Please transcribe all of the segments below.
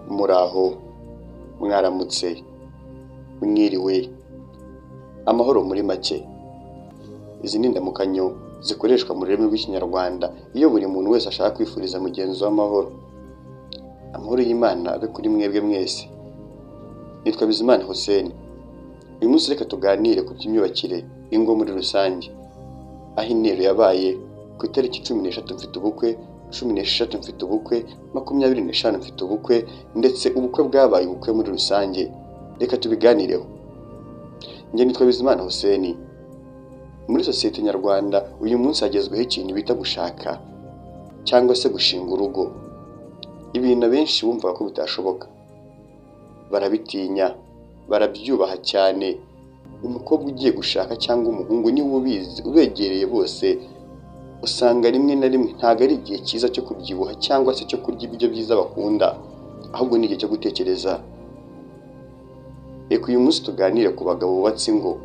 Muraho, mwaramutse, mwiriwe, amahoro muri make. Izi ni indamukanyo zikoreshwa mu rurimi rw'Ikinyarwanda iyo buri muntu wese ashaka kwifuriza mugenzi we amahoro. Amahoro y'Imana abe kuri mwebwe mwese. Nitwa Bizimana Hussein. Uyu munsi reka tuganire ku by'imyubakire ingo muri rusange, aho intero yabaye ku itariki 13 mfite ubukwe, 16 mfite ubukwe, 25 mfite ubukwe, ndetse ubukwe bwabaye ubukwe muri rusange. Reka tubiganireho. Njye nitwa Bizimana Hussein. Muri sosiyete nyarwanda uyu munsi hagezweho ikintu bita gushaka cyangwa se gushinga urugo. Ibintu abenshi bumvaga ko bitashoboka, barabitinya, barabyubaha cyane. Umukobwa ugiye gushaka cyangwa umuhungu niwe ubizi, ubegereye bose usanga rimwe na rimwe ntabwo ari igihe cyiza cyo kubyibuha cyangwa se cyo kurya ibiryo byiza bakunda, ahubwo ni igihe cyo gutekereza. Reka uyu munsi tuganire ku bagabo bubatse ingo.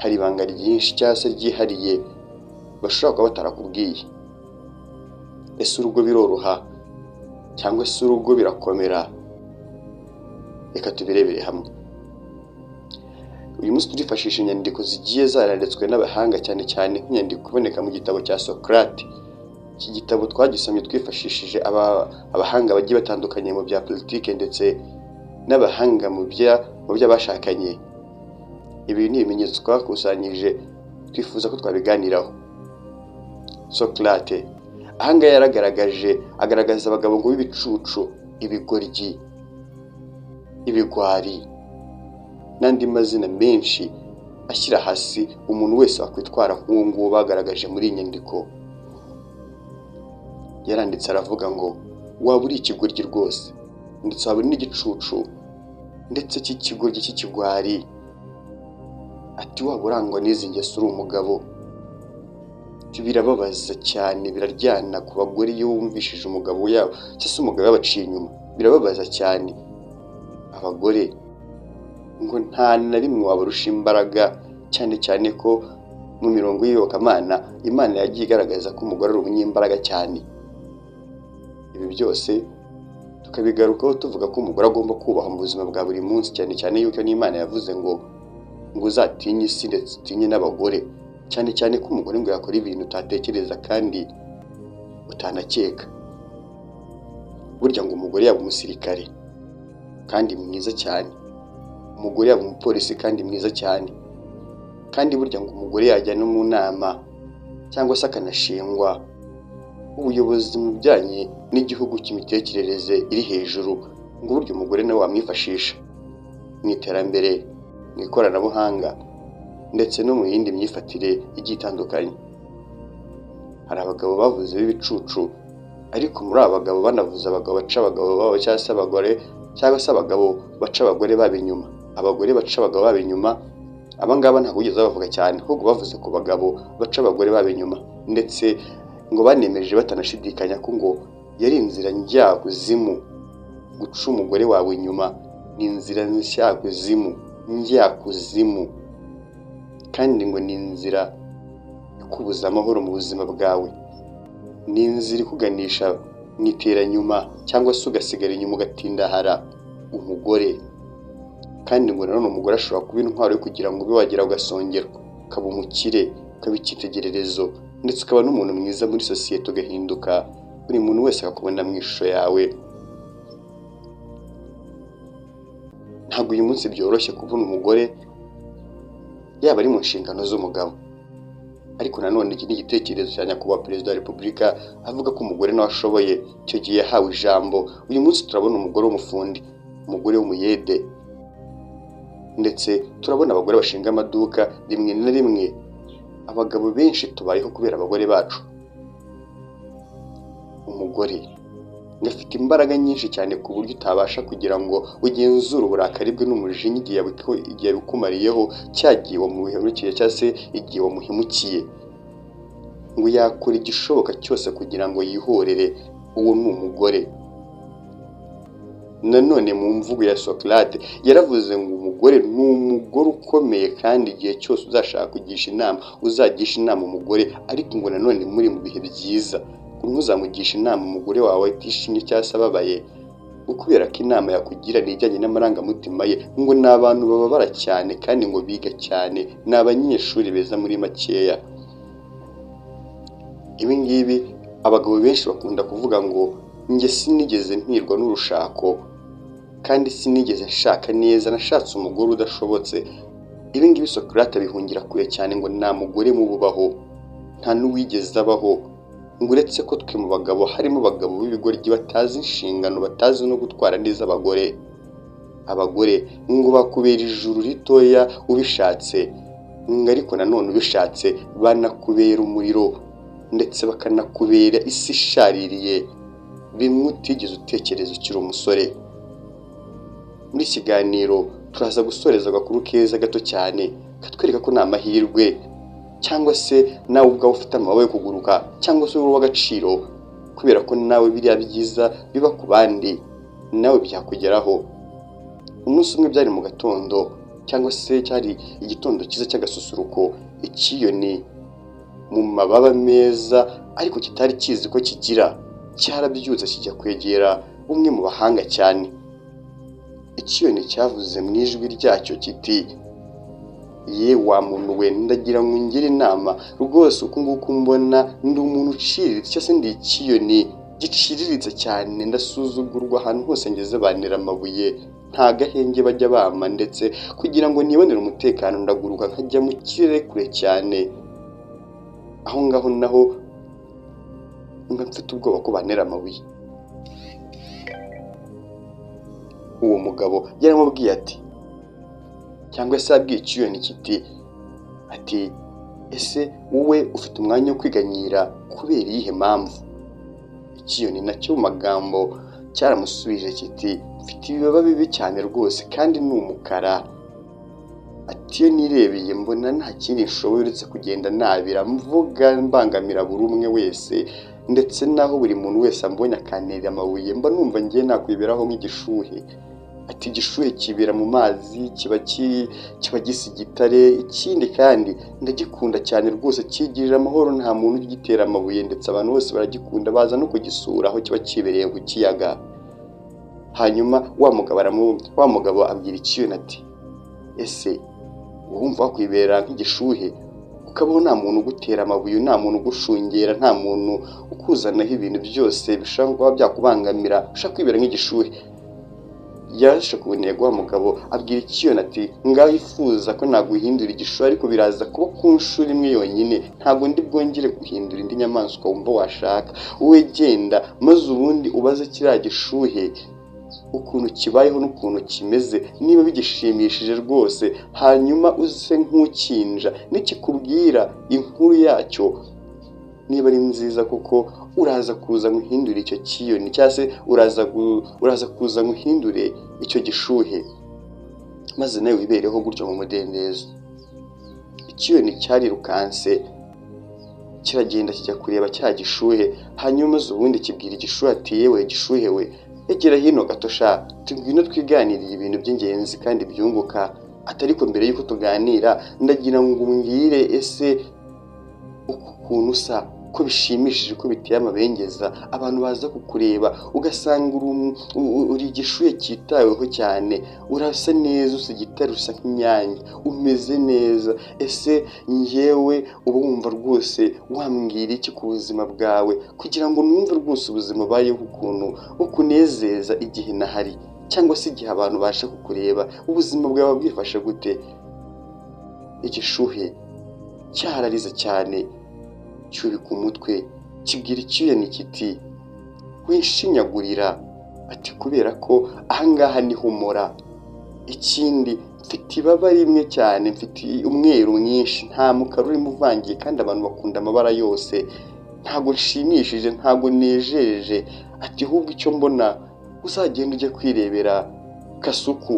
Hari ibanga ryinshi cyangwa se ryihariye bashobora kuba batarakubwiye. Ese urugo biroroha cyangwa se urugo birakomera? Reka tubirebere hamwe. Uyu munsi turifashisha inyandiko zigiye zaranditswe n'abahanga, cyane cyane nk'inyandiko iboneka mu gitabo cya Socrate. Iki gitabo twagisomye twifashishije abahanga bagiye batandukanye mu bya politike ndetse n'abahanga mu by'abashakanye. Ibi ni ibimenyetso twakusanyije, twifuza ko twabiganiraho. Socrate ahangaha yaragaragaje, agaragaza abagabo ngo b'ibicucu, ibigoryi, ibigwari n'andi mazina menshi ashyira hasi umuntu wese wakwitwara nk'uwo nguwo bagaragaje muri iyi nyandiko. Yaranditse aravuga ngo waba uri ikigoryi rwose, ndetse waba uri n'igicucu ndetse cy'ikigoryi cy'ikigwari. Ati waba urangwa n'izi ngeso uri umugabo. Birababaza cyane, biraryana ku bagore iyo wumvishije umugabo yabo cyangwa se umugabo yabaciye inyuma, birababaza cyane. Abagore ngo nta na rimwe wabarusha imbaraga, cyane cyane ko mu mirongo y'iyobokamana Imana yagiye igaragaza ko umugore ari umunyembaraga cyane. Ibi byose tukabigarukaho tuvuga ko umugore agomba kubahwa mu buzima bwa buri munsi, cyane cyane yuko n'Imana yavuze ngo uzatinye isi ndetse utinye n'abagore, cyane cyane ko umugore ngo yakora ibintu utatekereza kandi utanakeka. Burya ngo umugore yaba umusirikare kandi mwiza cyane, umugore yaba umupolisi kandi mwiza cyane, kandi burya ngo umugore yajya no mu nama cyangwa se akanashingwa ubuyobozi mu bijyanye n'igihugu cy'imitekerereze iri hejuru, ngo burya umugore nawe wamwifashisha mu iterambere, mu ikoranabuhanga ndetse no mu yindi myifatire igiye itandukanye. Hari abagabo bavuze b'ibicucu, ariko muri aba bagabo banavuze abagabo baca abagabo babo cyangwa se abagore, cyangwa se abagabo baca abagore babo inyuma. Abagore baca abagabo babo inyuma, aba ngaba ntabwo bigeze bavuga cyane, ahubwo bavuze ku bagabo baca abagore babo inyuma, ndetse ngo banemeje batanashidikanya ko ngo yari inzira njyakuzimu. Guca umugore wawe inyuma ni inzira njyakuzimu, njyakuzimu, kandi ngo ni inzira ikubuza amahoro mu buzima bwawe, ni inzira ikuganisha mu iteranyuma cyangwa se ugasigara inyuma ugatindahara umugore. Kandi ngo nanone umugore ashobora kuba intwaro yo kugira ngo ube wagera ugasongerwa, ukaba umukire, ukaba icyitegererezo, ndetse ukaba n'umuntu mwiza muri sosiyete, ugahinduka buri muntu wese akakubona mu ishusho yawe. Ntabwo uyu munsi byoroshye kubona umugore yaba ari mu nshingano z'umugabo, ariko nanone iki ni igitekerezo cya nyakubahwa perezida wa repubulika avuga ko umugore nawe ashoboye. Icyo gihe yahawe ijambo. Uyu munsi turabona umugore w'umufundi, umugore w'umuyede, ndetse turabona abagore bashinga amaduka. Rimwe na rimwe abagabo benshi tubayeho kubera abagore bacu. Umugore afite imbaraga nyinshi cyane ku buryo utabasha kugira ngo ugenzure uburakari bwe n'umujinya igihe yabikumariyeho, cya gihe wamuhemukiye cyangwa se igihe wamuhemukiye. Ngo yakora igishoboka cyose kugira ngo yihorere. Uwo ni umugore. Nanone mu mvugo ya Socrate yaravuze ngo umugore ni umugore ukomeye, kandi igihe cyose uzashaka kugisha inama uzagisha inama umugore, ariko ngo nanone muri mu bihe byiza ntuzamugisha inama umugore wawe atishimye cyangwa se ababaye. Kubera ko inama yakugira ni ijyanye n'amarangamutima ye. Ngo ni abantu bababara cyane kandi ngo biga cyane, ni abanyeshuri beza muri makeya. Ibi ngibi abagabo benshi bakunda kuvuga ngo njye sinigeze mpirwa n'urushako kandi sinigeze nshaka neza, nashatse umugore udashobotse. Ibi ngibi Socrate abihungira kure cyane, ngo nta mugore mububaho, nta n'uwigeze abaho, ngo uretse ko twe mu bagabo harimo abagabo b'ibigoryi batazi inshingano, batazi no gutwara neza abagore. Abagore ngo bakubera ijuru ritoya ubishatse, ngo ariko nanone ubishatse banakubera umuriro, ndetse bakanakubera isi ishaririye, bimwe utigeze utekereza ukiri umusore. Muri iki kiganiro turaza gusoreza agakuru keza gato cyane katwereka ko nta mahirwe, cyangwa se nawe ubwawe ufite amababa yo kuguruka, cyangwa se uri uw'agaciro, kubera ko nawe biriya byiza biba ku bandi nawe byakugeraho. Umunsi umwe byari mu gatondo, cyangwa se cyari igitondo cyiza cy'agasusuruko, ikiyoni mu mababa meza ariko kitari kizi ko kigira, cyarabyutse kijya kwegera umwe mu bahanga cyane. Ikiyoni cyavuze mu ijwi ryacyo kiti: ye wa muntu we, ndagira ngo ungire inama rwose, uku nguku mbona ndi umuntu uciriritse, cyangwa se ndi ikiyoni giciriritse cyane, ndasuzugurwa ahantu hose ngeze bantera amabuye, nta gahenge bajya bampa, ndetse kugira ngo nibonere umutekano ndaguruka nkajya mu kirere kure cyane, aho ngaho naho mba mfite ubwoba ko bantera amabuye. Uwo mugabo yaramubwiye ati, cyangwa se yabwiye ikiyoni kiti, ati ese wowe ufite umwanya wo kwiganyira kubera iyihe mpamvu? Ikiyoni nacyo mu magambo cyaramusubije kiti, mfite ibibaba bibi cyane rwose kandi ni umukara. Ati iyo nirebeye mbona nta kindi nshoboye uretse kugenda nabira mvuga mbangamira buri umwe wese, ndetse naho buri muntu wese ambonye akantera amabuye mba numva ngiye nakwiberaho nk'igishuhe. Ati igishuhe kibera mu mazi, kiba gisa igitare, ikindi kandi ndagikunda cyane rwose, kigirira amahoro, nta muntu ugitera amabuye, ndetse abantu bose baragikunda, baza no kugisura aho kiba kibereye ku kiyaga. Hanyuma wa mugabo abwira ikiyoni ati ese wumva wakwibera nk'igishuhe ukabaho nta muntu ugutera amabuye, nta muntu ugushungera, nta muntu ukuzanaho ibintu byose bishobora kuba byakubangamira, ushaka kwibera nk'igishuhe? Yarashe ku ntego wa mugabo abwira ikiyoni ati ngaho ifuza ko naguhindura igishuhe, ariko biraza kuba ku nshuro imwe yonyine, ntabwo ndi bwongere guhindura indi nyamaswa wumva washaka. Wowe genda maze ubundi ubaze kiriya gishuhe ukuntu kibayeho n'ukuntu kimeze, niba bigishimishije rwose, hanyuma uze nk'ukinja nikikubwira inkuru yacyo niba ari nziza kuko uraza kuza nguhindure icyo kiyoni, cyangwa se uraza kuza nguhindure icyo gishuhe, maze nawe wibereho gutyo mu mudendezo. Ikiyoni cyarirukanse kiragenda kijya kureba cya gishuhe, hanyuma maze ubundi kibwira igishuhe ati yewe gishuhe we, egera hino gato sha, tugwino twiganirire ibintu by'ingenzi kandi byunguka. Ati ariko mbere y'uko tuganira ndagira ngo umbwire ese uku kuntu usa ko bishimishije, ko biteye amabengeza, abantu baza kukureba ugasanga uri igishuhe cyitaweho cyane, urasa neza, usa igitare, usa nk'inyange, umeze neza. Ese njyewe uba wumva rwose wambwira iki ku buzima bwawe, kugira ngo numve rwose ubuzima ubayeho ukuntu bukunezeza igihe nahari, cyangwa se igihe abantu baje kukureba, ubuzima bwawe bwifashe gute? Igishuhe cyararize cyane, cyubika umutwe, kibwira ikiyoni kiti winshinyagurira, ati kubera ko ahangaha niho umora, ikindi mfite ibaba rimwe cyane, mfite umweru mwinshi, nta mukara urimo uvangiye, kandi abantu bakunda amabara yose, ntabwo nshimishije, ntabwo nejeje. Ati ahubwo icyo mbona uzagenda ujye kwirebera kasuku.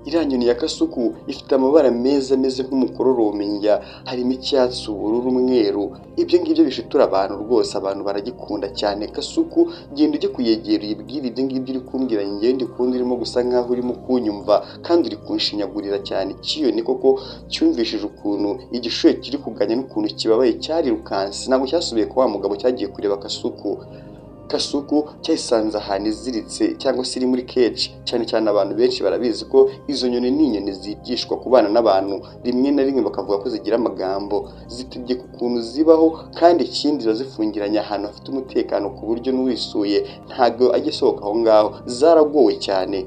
Iriya nyoni ya kasuku ifite amabara meza ameze nk'umukororombya, harimo icyatsi, ubururu, umweru, ibyo ngibyo bishitura abantu rwose, abantu baragikunda cyane. Kasuku genda ujye kuyegera uyibwire ibyo ngibyo uri kumbwira, njyewe ndi kubona urimo gusa nkaho urimo kunyumva kandi uri kunshinyagurira cyane. Ikiyoni koko cyumvishije ukuntu igishuhe kiri kuganya n'ukuntu kibabaye, cyarirukanse, ntabwo cyasubiye kwa wa mugabo, cyagiye kureba kasuku. Kasuku cyayisanze ahantu iziritse cyangwa se iri muri cage. Cyane cyane abantu benshi barabizi ko izo nyoni ni inyoni zigishwa kubana n'abantu, rimwe na rimwe bakavuga ko zigira amagambo, zitegeka ukuntu zibaho, kandi ikindi ziba zifungiranye ahantu hafite umutekano ku buryo n'uwisuye ntabwo ajya asohoka aho ngaho. Zaragowe cyane.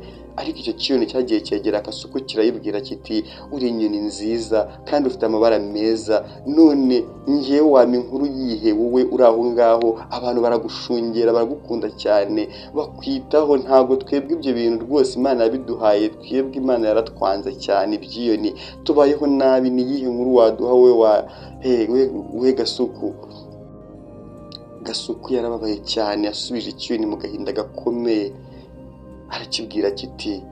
Ariko icyo kiyoni cyagiye cyegera Kasuku kirayibwira kiti: "Uri inyoni nziza kandi ufite amabara meza, none ngewe wampa inkuru yihe? Wowe uri aho ngaho, abantu baragushungera, baragukunda cyane, bakwitaho. Ntabwo twebwe ibyo bintu rwose Imana yabiduhaye, twebwe Imana yaratwanze cyane ibyiyoni, tubayeho nabi. Ni iyihe nkuru waduha wowe wa we Gasuku?" Gasuku yarababaye cyane, yasubije ikiyoni mu gahinda gakomeye, arakibwira kiti: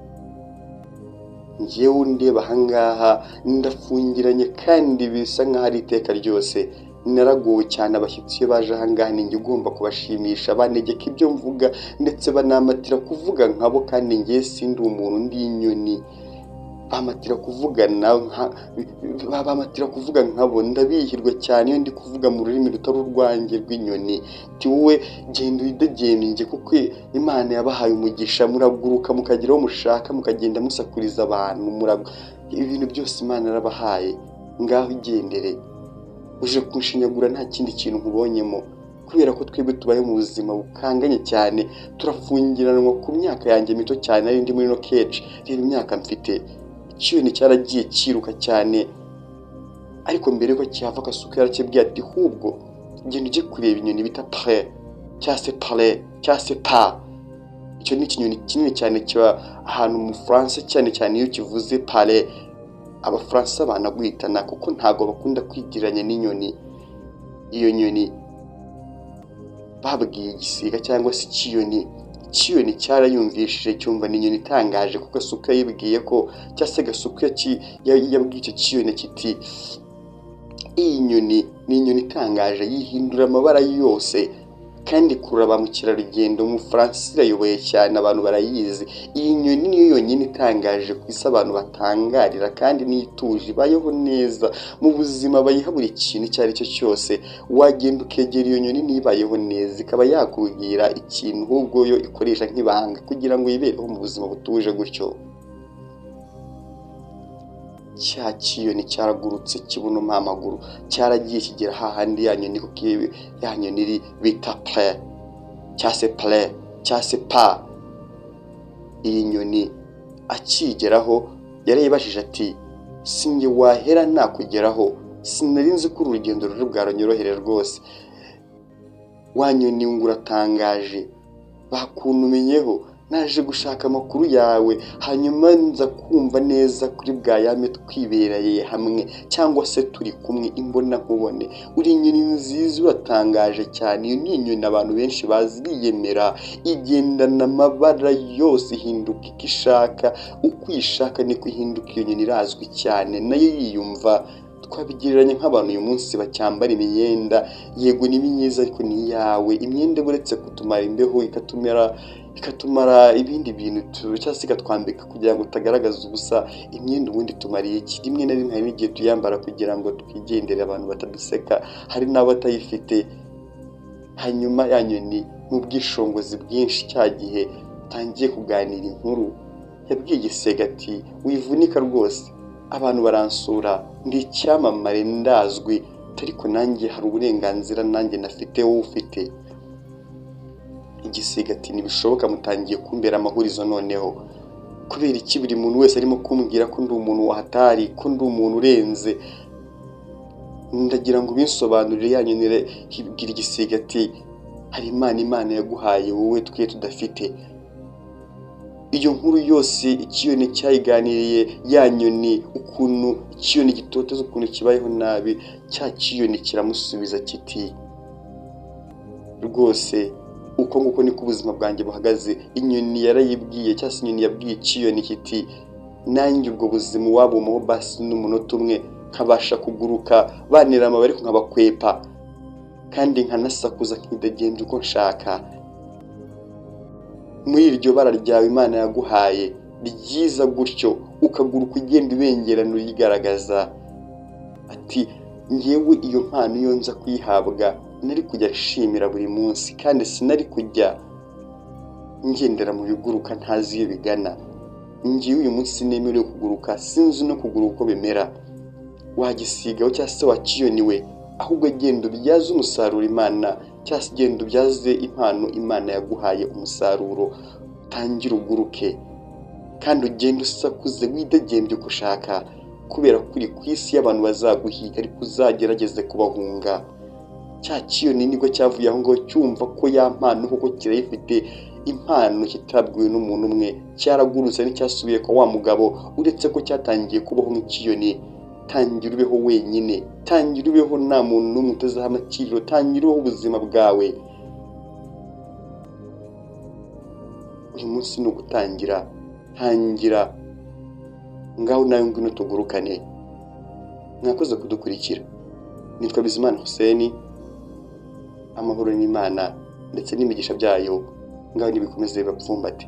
"Ngewe undeba ahangaha ndafungiranye kandi bisa nkaho ari iteka ryose. Naragowe cyane. Abashyitsi iyo baje ahangaha ni njye ugomba kubashimisha, banegeka ibyo mvuga ndetse banamatira kuvuga nkabo, kandi ngewe sindi umuntu, ndi inyoni. Bamatira kuvuga nkabo, ndabihirwa cyane iyo ndi kuvuga mu rurimi rutari urwanjye rw'inyoni. Ti wowe genda widegembye, kuko Imana yabahaye umugisha, muraguruka mukagera aho mushaka, mukagenda musakuriza abantu, ibintu byose Imana yarabahaye. Ngaho igendere, uje kunshinyagura nta kindi kintu nkubonyemo, kubera ko twebwe tubaye mu buzima bukanganye cyane, turafungiranwa. Ku myaka yanjye mito cyane nari ndi muri ino cage, reba imyaka mfite." Ikiyoni cyaragiye cyiruka cyane, ariko mbere yuko kihava Kasuku yarakibwiye ati: "Hubwo genda ujye kureba inyoni bita pare cyangwa se pare cyangwa se pa. Icyo ni ikinyoni kinini cyane kiba ahantu mu Bufaransa, cyane cyane iyo kivuze pare Abafaransa banaguhitana, kuko ntabwo bakunda kwigereranya n'inyoni." Iyo nyoni babwiye igisiga cyangwa se ikiyoni, ikiyoni cyarayumvishije cyumva ni inyoni itangaje, kuko Gasuku yayibwiye ko, cyangwa se Gasuku yabwiye icyo kiyoni kiti: "Iyi nyoni ni inyoni itangaje, yihindura amabara yose kandi ikurura ba mukerarugendo. Mu Bufaransa irayoboye cyane, abantu barayizi. Iyi nyoni niyo yonyine itangaje ku isi abantu batangarira, kandi niyo ituje, ibayeho neza mu buzima, bayiha buri kintu icyo ari cyo cyose. Wagenda ukegera iyo nyoni nibayeho neza, ikaba yakubwira ikintu ahubwo yo ikoresha nk'ibanga kugira ngo yibereho mu buzima butuje gutyo." Cya kiyoni cyaragurutse kibonamo amaguru, cyaragiye kigera hahandi ya nyoni, kuko ya nyoni iri bita pure cyangwa se pure cyangwa se pa. Iyi nyoni akigeraho yarayibajije ati: "Sinjye wahera nakugeraho, sinari nzi ko uru rugendo ruri bwaranyorohere rwose. Wa nyoni ngo uratangaje, bakuntumenyeho, naje gushaka amakuru yawe, hanyuma nza kumva neza kuri bwayame twibereye hamwe cyangwa se turi kumwe imbona nkubone. Uri inyoni nziza, uratangaje cyane. Iyo ni inyoni abantu benshi bazi, biyemera, igendana amabara yose, ihinduka uko ishaka, uko uyishaka niko ihinduka. Iyo nyoni irazwi cyane, nayo yiyumva. Twabigereranya nk'abantu uyu munsi bacyambara imyenda, yego ni myiza ariko ni iyawe. Imyenda uretse kutumara imbeho, ikatumara ibindi bintu cyangwa se ikatwambika kugira ngo utagaragaza ubusa. Imyenda ubundi tumariye iki? Rimwe na rimwe hari n'igihe tuyambara kugira ngo twigendere, abantu bataduseka, hari n'abatayifite." Hanyuma ya nyoni mu bwishongozi bwinshi, cya gihe tangiye kuganira inkuru, yabwiye igisega ati: "Wivunika rwose, abantu baransura, ndi icyamamare, ndazwi, ariko nanjye hari uburenganzira nanjye nafite wowe ufite." Igisiga ati: "Ntibishoboka, mutangiye kumbera amahurizo noneho. Kubera iki buri muntu wese arimo kumbwira ko ndi umuntu wahatari, ko ndi umuntu urenze? Ndagira ngo ubinsobanurire." Ya nyoni ibwira igisiga ati: "Hari Imana yaguhaye wowe twe tudafite." Iyo nkuru yose ikiyoni cyayiganiriye ya nyoni, ukuntu ikiyoni gitoteza, ukuntu kibayeho nabi. Cya kiyoni kiramusubiza kiti: "Rwose uko nguko niko ubuzima bwanjye buhagaze." Inyoni yarayibwiye, cyangwa se inyoni yabwiye ikiyoni kiti: "Nanjye ubwo buzima wabumaho basi n'umunota umwe, nkabasha kuguruka, banira amababi ariko nkabakwepa, kandi nkanasakuza nkidegembya uko nshaka muri iryo bara ryawe Imana yaguhaye ryiza gutyo, ukaguruka ugenda ubengerana urigaragaza." Ati: "Ngewe iyo mpano iyo nza kuyihabwa Nari kujya nshimira buri munsi, kandi sinari kujya ngendera mu biguruka ntazi iyo bigana. Ngiye uyu munsi nemerewe kuguruka, sinzi no kuguruka uko bimera. Wagisigaho cyangwa se wakiyoniwe, ahubwo genda ubyaze umusaruro Imana, cyangwa se genda ubyaze impano Imana yaguhaye umusaruro. Tangire uguruke kandi ugende usakuze widegembye uko ushaka, kubera ko uri ku isi y'abantu bazaguhiga, ariko uzagerageze kubahunga. Cya kiyoni nibwo cyavuye aho ngaho cyumva ko ya mpano koko kirayifite, impano kitabwiwe n'umuntu umwe, cyaragurutse nticyasubiye kwa wa mugabo, uretse ko cyatangiye kubaho nk'ikiyoni. Tangira ubeho wenyine, tangira ubeho nta muntu n'umwe utezeho amakiriro, tangira ubeho ubuzima bwawe. Uyu munsi ni ugutangira, tangira ngaho nawe ngwino tugurukane. Mwakoze kudukurikira. Nitwa Bizimana Hussein. Amahoro n'Imana ndetse n'imigisha byayo ngaho nibikomeze bibapfumbate.